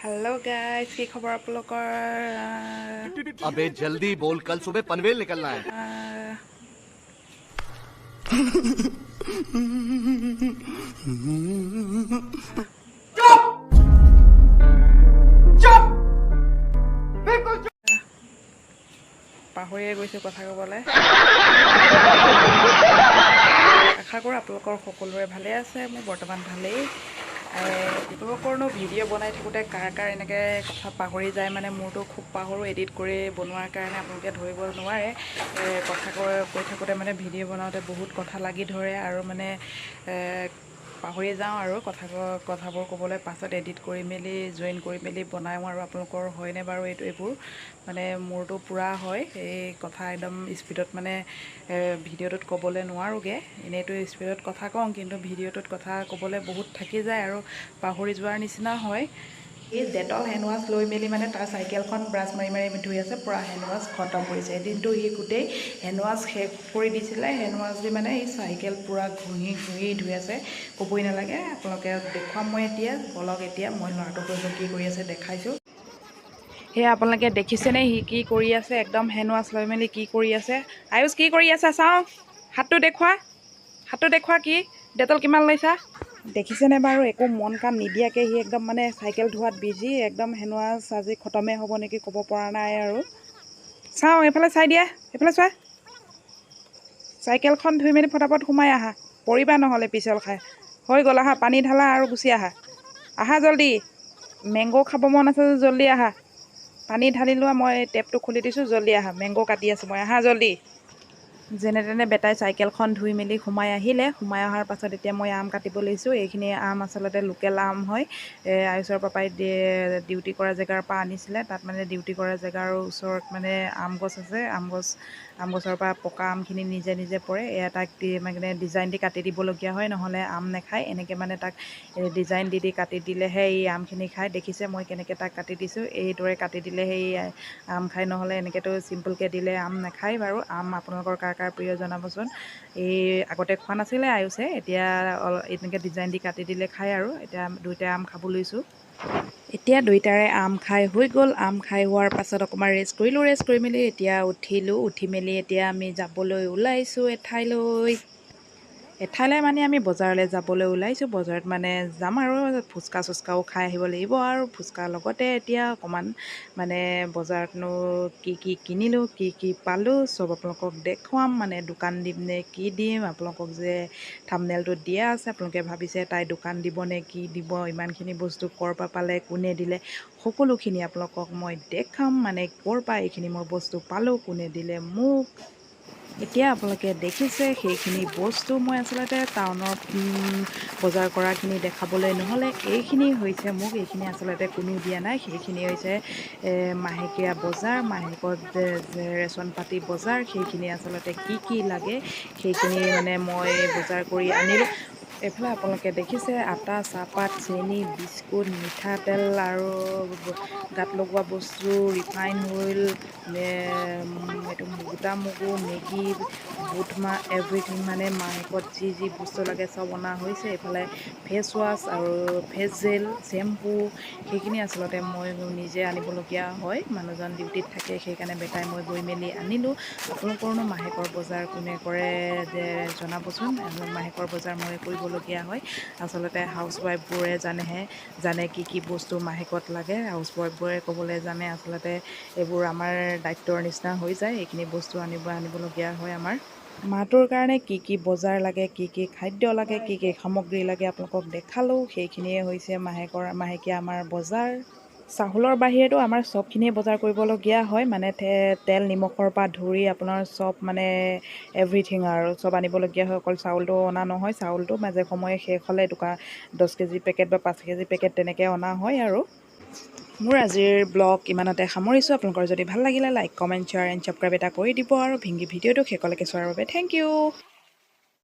Hello' guys, কি খবৰ আপোনালোকৰ? अबे जल्दी बोल, कल सुबह पनवेल निकलना है। পাহৰিয়ে গৈছোঁ কথা ক'বলৈ। আশা কৰোঁ আপোনালোকৰ সকলোৰে ভালে আছে। মোৰ বৰ্তমান ভালেই। আপোনালোকৰনো ভিডিঅ' বনাই থাকোঁতে কাৰ কাৰ এনেকৈ কথা পাহৰি যায়? মানে মোৰতো খুব পাহৰোঁ এডিট কৰি বনোৱাৰ কাৰণে, আপোনালোকে ধৰিব নোৱাৰে। কথা কৈ থাকোঁতে মানে ভিডিঅ' বনাওঁতে বহুত কথা লাগি ধৰে আৰু মানে পাহৰি যাওঁ আৰু কথাবোৰ ক'বলৈ। পাছত এডিট কৰি মেলি জইন কৰি মেলি বনাওঁ আৰু। আপোনালোকৰ হয়নে বাৰু এইটো? এইবোৰ মানে মোৰতো পূৰা হয়। এই কথা একদম স্পীডত মানে ভিডিঅ'টোত ক'বলৈ নোৱাৰোঁগৈ। এনেইতো স্পীডত কথা কওঁ, কিন্তু ভিডিঅ'টোত কথা ক'বলৈ বহুত থাকি যায় আৰু পাহৰি যোৱাৰ নিচিনা হয়। এই ডেটল হেণ্ড ৱাছ লৈ মেলি মানে তাৰ চাইকেলখন ব্ৰাছ মাৰি মাৰি ধুই আছে, পূৰা হেণ্ড ৱাছ খতম কৰিছে। এদিনটো সি গোটেই হেণ্ড ৱাছ শেষ কৰি দিছিলে। হেণ্ড ৱাছ দি মানে এই চাইকেল পূৰা ঘঁহি ঘঁহি ধুই আছে, ক'বই নালাগে। আপোনালোকে দেখুৱাম মই এতিয়া, বলক এতিয়া মই ল'ৰাটোক কৈছোঁ কি কৰি আছে দেখাইছোঁ। সেয়া আপোনালোকে দেখিছেনে সি কি কৰি আছে? একদম হেণ্ড ৱাছ লৈ মেলি কি কৰি আছে। আয়ুষ, কি কৰি আছে চাওঁ, হাতটো দেখুওৱা, হাতটো দেখুওৱা। কি ডেটল কিমান লৈছা দেখিছেনে বাৰু? একো মন কাণ নিদিয়াকৈ সি একদম মানে চাইকেল ধোৱাত বিজি। একদম হেণ্ড ৱাছ আজি খতমেই হ'ব নেকি ক'ব পৰা নাই আৰু। চাওঁ, এইফালে চাই দিয়া, এইফালে চোৱা। চাইকেলখন ধুই মেলি ফটাফট সোমাই আহা, পৰিবা নহ'লে পিছল খাই। হৈ গ'ল, আহা, পানী ঢালা আৰু গুচি আহা। আহা জল্দি, মেংগ' খাব মন আছে, জল্দি আহা। পানী ঢালি লোৱা, মই টেপটো খুলি দিছোঁ, জল্দি আহা। মেংগ' কাটি আছোঁ মই, আহা জল্দি। যেনে তেনে বেটাই চাইকেলখন ধুই মেলি সোমাই আহিলে। সোমাই অহাৰ পাছত এতিয়া মই আম কাটিব লৈছোঁ। এইখিনি আম আচলতে লোকেল আম হয়। আয়ুষৰ পাপাই ডিউটি কৰা জেগাৰ পৰা আনিছিলে। তাত মানে ডিউটি কৰা জেগাৰ ওচৰত মানে আম গছ আছে। আম গছৰ পৰা পকা আমখিনি নিজে নিজে পৰে। এয়া তাক দি মানে ডিজাইন দি কাটি দিবলগীয়া হয়, নহ'লে আম নাখায়। এনেকৈ মানে তাক ডিজাইন দি দি কাটি দিলেহে এই আমখিনি খায়। দেখিছে মই কেনেকৈ তাক কাটি দিছোঁ? এইদৰে কাটি দিলেহে এই আম খায়, নহ'লে এনেকৈতো চিম্পুলকৈ দিলে আম নাখায় বাৰু। আম আপোনালোকৰ কাৰ কাৰ প্ৰিয় জনাবচোন। এই আগতে খোৱা নাছিলে আয়ুষে, এতিয়া এনেকৈ ডিজাইন দি কাটি দিলে খায় আৰু। এতিয়া দুয়োটাই আম খাব লৈছোঁ। এতিয়া দুইটাৰে আম খাই হৈ গ'ল। আম খাই হোৱাৰ পাছত অকণমান ৰেষ্ট কৰিলোঁ। ৰেষ্ট কৰি মেলি এতিয়া উঠিলোঁ। উঠি মেলি এতিয়া আমি যাবলৈ ওলাইছোঁ এঠাইলৈ। এঠাইলৈ মানে আমি বজাৰলৈ যাবলৈ ওলাইছোঁ। বজাৰত মানে যাম আৰু ফুচকা চুচকাও খাই আহিব লাগিব। আৰু ফুচকাৰ লগতে এতিয়া অকণমান মানে বজাৰতনো কি কি কিনিলোঁ, কি কি পালোঁ চব আপোনালোকক দেখুৱাম। মানে দোকান দিম নে কি দিম, আপোনালোকক যে থাম্বনেইলটোত দিয়া আছে, আপোনালোকে ভাবিছে তাই দোকান দিব নে কি দিব, ইমানখিনি বস্তু ক'ৰ পৰা পালে, কোনে দিলে, সকলোখিনি আপোনালোকক মই দেখাম। মানে ক'ৰ পৰা এইখিনি মই বস্তু পালোঁ, কোনে দিলে মোক। এতিয়া আপোনালোকে দেখিছে সেইখিনি বস্তু মই আচলতে টাউনত বজাৰ কৰাখিনি দেখাবলৈ নহ'লে। এইখিনি হৈছে মোক, এইখিনি আচলতে কোনো দিয়া নাই। সেইখিনি হৈছে মাহেকীয়া বজাৰ, মাহেকত যে ৰেচন পাতি বজাৰ, সেইখিনি আচলতে কি কি লাগে সেইখিনি মানে মই বজাৰ কৰি আনিলোঁ। এইফালে আপোনালোকে দেখিছে আটা, চাহপাত, চেনি, বিস্কুট, মিঠাতেল আৰু গাত লগোৱা বস্তু, ৰিফাইন অইল, এইটো গোটা মগু, মেগী, বুটমাহ, এভৰিথিং মানে মাহেকত যি যি বস্তু লাগে চব অনা হৈছে। এইফালে ফেচ ৱাছ আৰু ফেচ জেল, শ্বেম্পু, সেইখিনি আচলতে মই নিজে আনিবলগীয়া হয়। মানুহজন ডিউটিত থাকে, সেইকাৰণে বেটাই মই গৈ মেলি আনিলোঁ। আপোনালোকৰনো মাহেকৰ বজাৰ কোনে কৰে যে জনাবচোন। মাহেকৰ বজাৰ মই কৰিবলগীয়া হয়। আচলতে হাউচ ৱাইফবোৰে জানেহে, জানে কি কি বস্তু মাহেকত লাগে। হাউচ ৱাইফবোৰে ক'বলৈ জানে। আচলতে এইবোৰ আমাৰ দায়িত্বৰ নিচিনা হৈ যায়। এইখিনি বস্তু আনিবলগীয়া হয় আমাৰ। মাহটোৰ কাৰণে কি কি বজাৰ লাগে, কি কি খাদ্য লাগে, কি কি সামগ্ৰী লাগে আপোনালোকক দেখালোঁ। সেইখিনিয়ে হৈছে মাহেকীয়া আমাৰ বজাৰ। চাউলৰ বাহিৰেতো আমাৰ চবখিনিয়ে বজাৰ কৰিবলগীয়া হয়। মানে তেল নিমখৰ পৰা ধৰি আপোনাৰ চব মানে এভৰিথিং আৰু চব আনিবলগীয়া হয়। অকল চাউলটো অনা নহয়, চাউলটো মাজে সময়ে শেষ হ'লে দোকান 10 কেজি পেকেট বা 5 কেজি পেকেট তেনেকৈ অনা হয়। আৰু মোৰ আজিৰ ব্লগ ইমানতে সামৰিছোঁ। আপোনালোকৰ যদি ভাল লাগিলে, like, comment, share and subscribe এটা কৰি দিব। আৰু ভিংগি ভিডিঅ'টো শেষলৈকে চোৱাৰ বাবে thank U.